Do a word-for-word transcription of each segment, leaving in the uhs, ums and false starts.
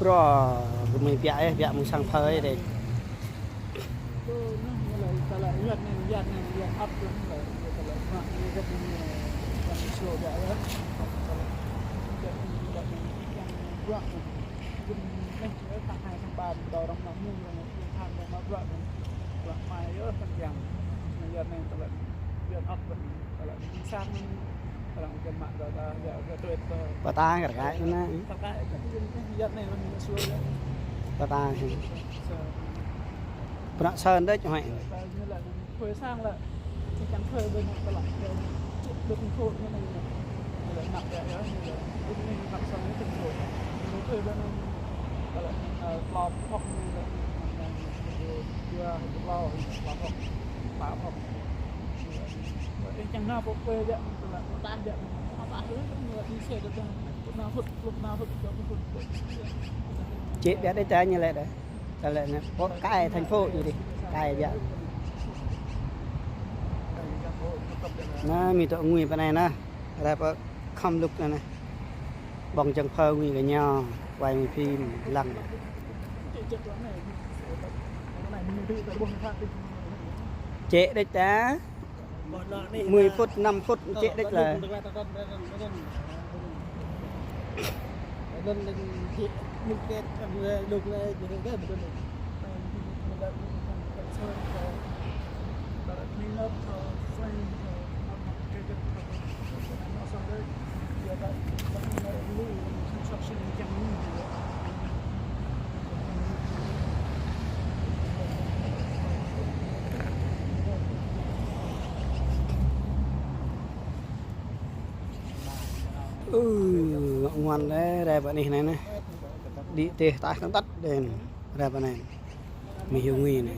Bruă, gơmơi biă ih, biă mơ̆ng sang phơi ih dih. Pơtang kar kaĭ anai. Pơtang. Bruă sơ̆n đôč huăi. Čĕ biă đôč ta ñu lĕ đah. Ta lĕ anai, pơ kai thành phố ñu dih. Kai biă. Anai, mĭn tŏ ngui pơ anai anai. Rai pơ khŏm lŭk anai anai. Ƀơ̆ng čang phơi ngui kơ ñu. Quay ngui phim lăng. Čĕ đôč ta. Mười phút, năm phút, čĕ đôč lĕ. Ư, ngŏ ngoăn đah, rai pơ anih anai neh. Đĭ tĕh taih tơ̆ng tăt đen, rai pơ anai. Mĭn hyu ngui anai.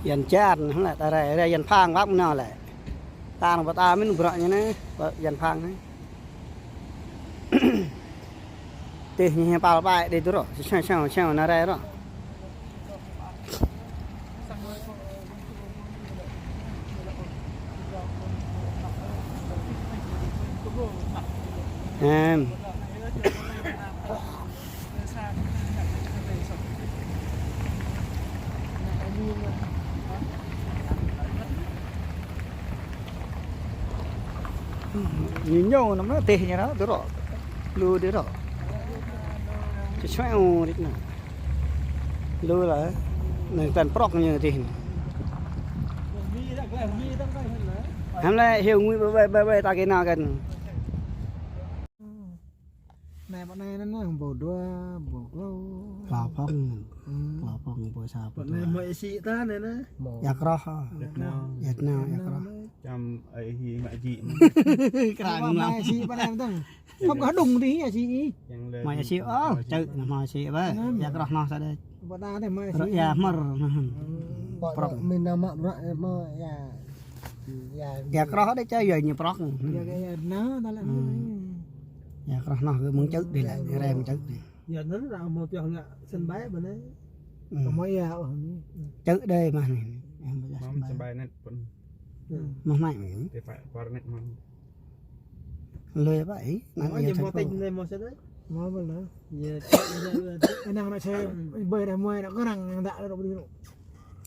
Yan čan, hăng lĕ ta rai, rai Yan Phang wăp nao lĕ. Ta nao pơ ta mĭn bruă ñu anai, pơ Yan Phang anai. Tĕh ñu hơpal ƀai đih tui rŏ, seo seo seo anai rai rŏ. Em. Ñu ñu anŭn mơ̆ tĕh ñu anŭn tui rŏ. Lu tui rŏ. Čơčơ̆ u đĭ anŭn. Lu lĕ. Anŭn tơ̆n prŏk ñu tĕh anŭn. Hăm lĕ hyu ngui ƀơi ƀơi ƀơi ƀơi ta kơ anŭn kăn. Anai pơ anai anŭn, anŭn, ƀâo dua, ƀâo klâo. Klâo phong. Hmm. Klâo phong, ƀâo sa, ƀâo dua. Pơ anai mơi sĭ ta anai anŭn. Ia Kroh. Ia Kroh. Ia Kroh, Ia Kroh. Čăm ai hi mă jĭ. Krang mơi sĭ pơ anai mơ̆n. Phong kơ đung dih ia sĭ. Mơi sĭ, ơ, čơ̆ anŭn mơi sĭ ƀơi. Ia Kroh anŭn sa đôč. Pơ anai mơi sĭ. Ia hmơr. Hmm. Prŏk. Mĭn anŭn mă bruă mơi ia. Ia Kroh đôč čơ̆ ia ñu prŏk. Ia, ia, anŭn, ta lĕ anŭn. Hmm. Ia Kroh anŭn kơ mơ̆ng čơ̆ dih lĕ, rai mơ̆ng čơ̆ dih. Ia anŭn ră mơ̆ pioh ngă sân bay ƀơi anai. Hmm. Kơ mơi ia, ôh, anai. Čơ̆ dih mah anai. Em pioh sân bay. Sân bay anai pun. Hmm. Mah mai mah. Tơpă pơ anai mah. Lui apa ih? Mă ia ñu mă thành phố. Tĕnh anai mă sa đôč. Mă ƀơi anai. Ia, ia, ia. Anŭn anai sa ƀơi đah mơi anŭn kơ arăng anŭn đă đă đă đă.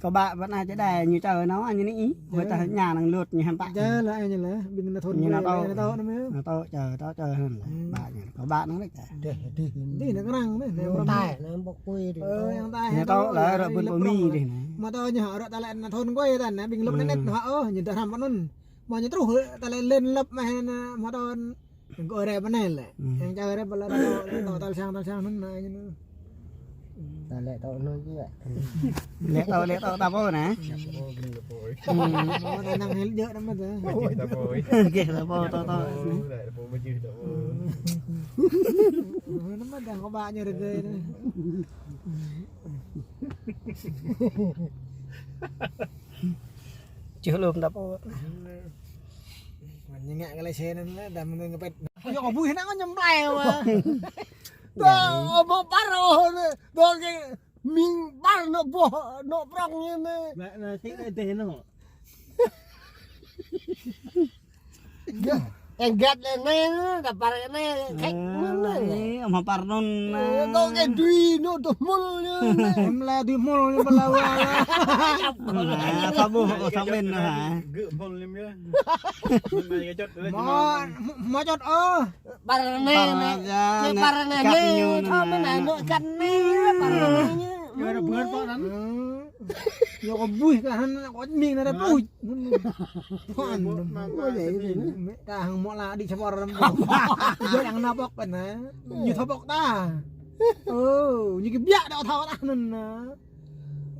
Kơ ƀă pơ anai čơđai ñu čơ̆ anŭn, ñu anai ih. Ƀơi tah ñu anŭn lŭt ñu hăm pă. Čơ̆ lĕ, ñu lĕ, ƀing anŭn thun ñu anŭn tơ̆. Ñu anŭn tơ̆, ñu anŭn tơ̆, ñu anŭn tơ̆, čơ̆, tơ̆, čơ̆ hăm lĕ. Hmm. Ƀă ñu. Kơ ƀă anŭn lĕ čơ̆. Dih, dih. Dih anŭn kơ arăng dih, anŭn ñu prŏng. Tai, anŭn ƀôk kui dih. Ơ, anŭn tai. Ñu tơ̆ lĕ, ră ƀun pơ Mi dih anŭn. Mă tơ̆ ñu hă ră ta lĕ anŭn thun kui ta anŭn, ƀing lŭk anŭn net hă, ơ, ñu đah hrăm pơ anŭn. Mă ñu truh ta lĕ lĕn lăp mah anŭn, mă tơ̆. Kơ rai pơ anai lĕ. Hmm. Yang čơ̆ rai pơ lĕ tơ̆, tơ̆ tal sang, tal sang anŭn, anŭn. Ta lĕ tơ̆ anŭn jĕ. Lĕ tơ̆, lĕ tơ̆ ta pô anai. Hmm. Mă ta năng hil jĕ anŭn mơ̆n ta. Mă jĕ ta pô. Kơ ta pô, tơ̆, tơ̆. Lĕ ta pô, mă jĕ ta pô. Anŭn mơ̆n ta kơ ƀă ñu rơgơi anŭn. Čih lŏm ta pô. Ñu ngă kơ lĕ sĕ anŭn lĕ, đăm ngă pĕt. Yua kơ ƀuh anŭn ñu plai wa. Tơ̆, ƀô̆ păr ôh, tơ̆ kơ Ming ƀar anŏ boh, anŏ prŏng ñu anai. Lĕ anai sĭ lĕ dêh anŏ. Eng găt lĕ anai, ta păr anai, kĕč anŭn anai. Ơ, anai, ama păr anŭn. Ơ, kâo kơ dui anŏ tơhmul ñu anai. Em lĕ dui hmul ñu pơlâo wa lĕ. Ơ, sa boh, sa ƀen anai hă. Gơ̆ hmul ñu yơh. Mă, mă čŏt ôh. Păr anai, păr anai, păr anai, kăt ñu anŭn anai, anŭn anai, anŭn kăt anai, păr anai ñu. Ñu rơbơr pă anŭn. Ñu kơ buih kơ anŭn, kơ ming anŭn rơbơr. Phan. Ôi, mă, mă, mă, mă. Mă ta hăng mŏ la đĭ sa păr rơm. Ñu yang anŭn pŏk pơ anai. Ñu thâo pŏk ta. Ơ, ñu kơ biă đôč thâo ta anŭn anai.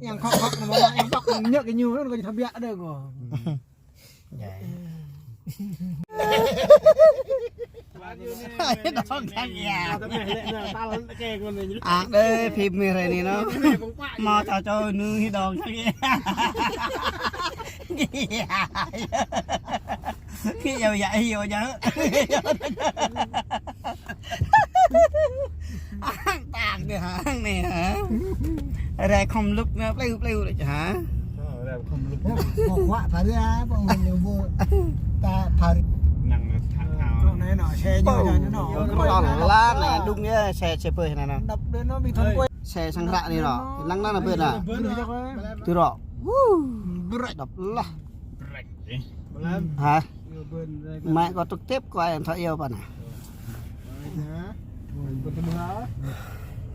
Yang khŏk khŏk anŭn mă, yang pŏk ñu kơ ñu anŭn kơ ñu thâo biă đôč kơ. Dong thang ia. Ang đơi phim mih rai ni nô. Mă čô čô nư hi dong thang ia. Khi yau ya hi yau ya. Ang tang đơi hă, ang anai hă. Rai khŏm lŭk anai, plêu, plêu đôč hă. Ơ, rai khŏm lŭk. Ơ, kŏ kŏ phari a, pơ̆ng ñu ƀu. Ta phari. Năng thang thao. Anai anŏ, xe ñu anŭn anŏ. Kơnơ̆ng lŏn la anai, đŭng yơh, xe, xe pơi anai anŏ. Đăp đơi anŏ, ƀing thun quay. Xe sang hră anai anŏ. Lăng anŭn anŭn ƀơi anai. Tui rŏ. Woo. Brek. Đăp lah. Brek. Hă? Mă kơ trực tiếp kơ em thâo iâu pă anai.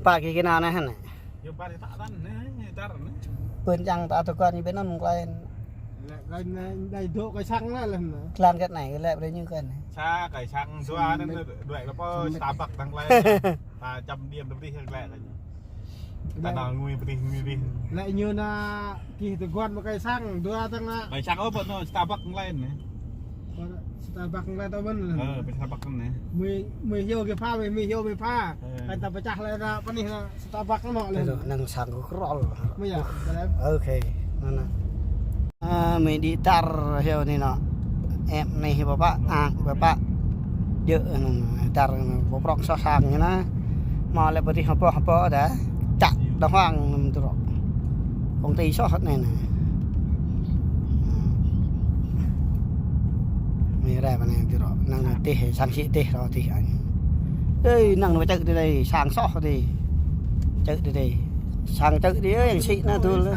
Pă kơ kơ anai anai hă anai. Pơ̆n čang ta tơguan ñu ƀơi anŭn mơ̆ng klai. Lăng kơ anai, lĕ brơi ñu kơ anai. Sa kơ sang dua anŭn, đuaĭ kơ pô Starbucks tang klai. Ta čăm điêm tơbrih lĕ kơ ñu. Ta nao ngui brih, ngui brih. Lĕ ñu anai kih tơguan mă kơ sang, dua tang anai. Kơ sang ôh, pơ anŭn Starbucks tang klai anai. Starbucks tang klai ta ƀơ̆n. Ơ, pơ Starbucks anai. Mui, mui hyu kơ pha, mui, mui hyu kơ pha. Ơ. Kơ ta pơčah lĕ ta pơ anih anai Starbucks anŭn lĕ. Tui anŭn sang kơ krol. Mui ya, ta lĕ. Ôkê, anŭn anai. A, mơi đĭ dar hyu anai nô. Em anai hyu pơpă, a, pơpă. Djơ̆ anŭn dar anŭn, pơprŏng soh sang ñu anai. Mă lĕ pơtih hơpă hơpă dah. Čăk đơ̆ng huang anŭn tui rŏ. Công ty soh anai anai. Mơi rai pơ anai tui rŏ. Năng anai tih, sang sĭ tih rŏ tih anai. Ơi, năng anai čơ̆ tih dih, sang soh tih. Čơ̆ tih dih. Sang čơ̆ tih, ơi, yang sĭ anai tui lĕ.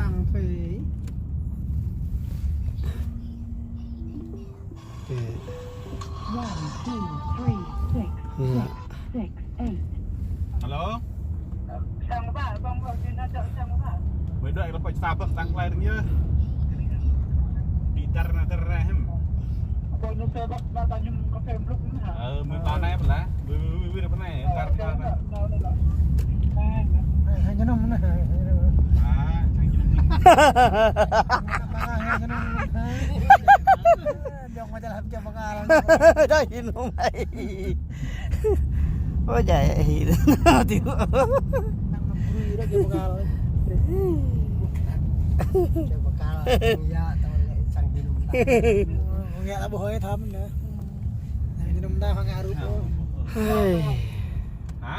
One, two, three, six, six, six, eight. Alo. Mơi đuaĭ kơ pơ Starbucks tang klai dơ̆ng yơh. Đĭ dar anai dar rai hăm. Ơ, mơi pla anai pla. Wih, wih, wih, wih, pla anai. Dar anai. Hai, hai, jơnum anai. A, sang jơnum. Hai, hai, jơnum. Dong mă jơlah pơkăl. Dah jơnum ai. Ơ, jai. Tiu. Năng nŏm brui dah pơkăl. Pơkăl. Ya, tơl sang jơnum. Ngă ta ƀuh hơi thăm anai. Sang jơnum ta hăng arŭ. Hơi. Hă?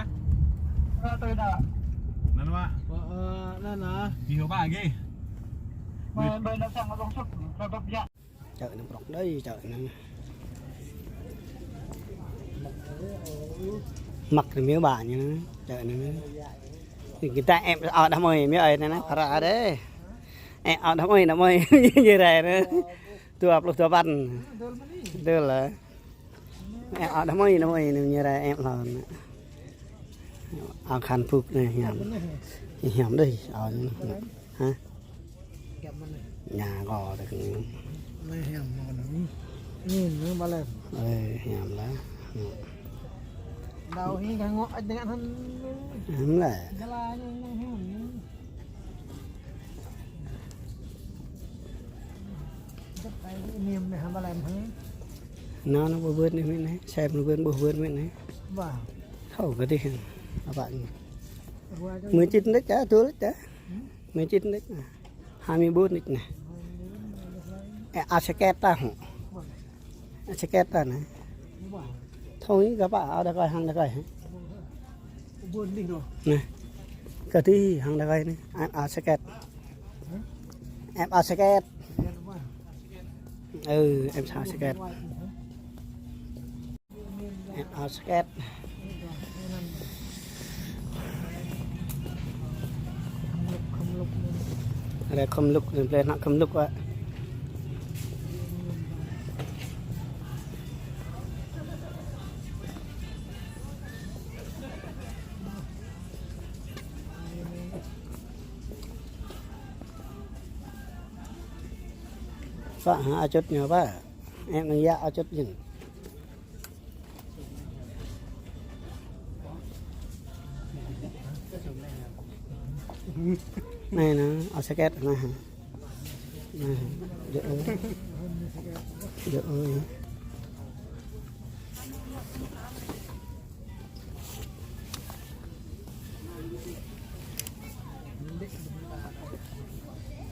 Anŭn mă. Ơ, ơ, anŭn mă. Đi hô ba gih. Čơ̆ anai prŏng đơi, čơ̆ anai. Măk anai mơ̆ ba ñu anai, čơ̆ anai. Kơ ta ĕp ao đah mơi, mơi ơi anai, phara đơi. Ĕp ao đah mơi, đah mơi, ñu rai anai. Dua pluh dua păn. Dơ̆l lah. Ĕp ao đah mơi, đah mơi, ñu rai ĕp lŏn. Ao khăn puk anai hiam. Hiam đơi, ao ñu anai. Hă? Nhà kho tơ kơ ñu. Anai hiam mơ̆n anai. Anai, anai ba lĕ. Ơ, hiam lah. Đao hi kơ ngŏ ăt dơ̆ng hăn. Hiam lah. Jơlah ñu anai hiam. Jep ai niam anai hăm ba lĕ hă. Nao nao ƀuh bơ̆t anai mơ̆n anai. Sem anai bơ̆t ƀuh bơ̆t mơ̆n anai. Ba. Thâo kơ dih. Apa anai. Mười chín đếch hă, dua đếch hă. Mười chín đếch anai. Hai mươi bốn đếch anai. Ê, ao jacket ta hŏ. Ao jacket ta anai. Thâo ih kơ pă, ao đah kơi, hăng đah kơi hă. Anai. Kơ ti hăng đa gai anai. Em ao sket. Em ao sket. Ừ, em sa sket. Em ao sket. Rai khŏm lŭk, rai plei ană khŏm lŭk wă. Pă hă, ao čut ñu pă. Em nao yă ao čut jing. Anai nă, ao sket anai. Anai, djơ̆ ơi. Djơ̆ ơi.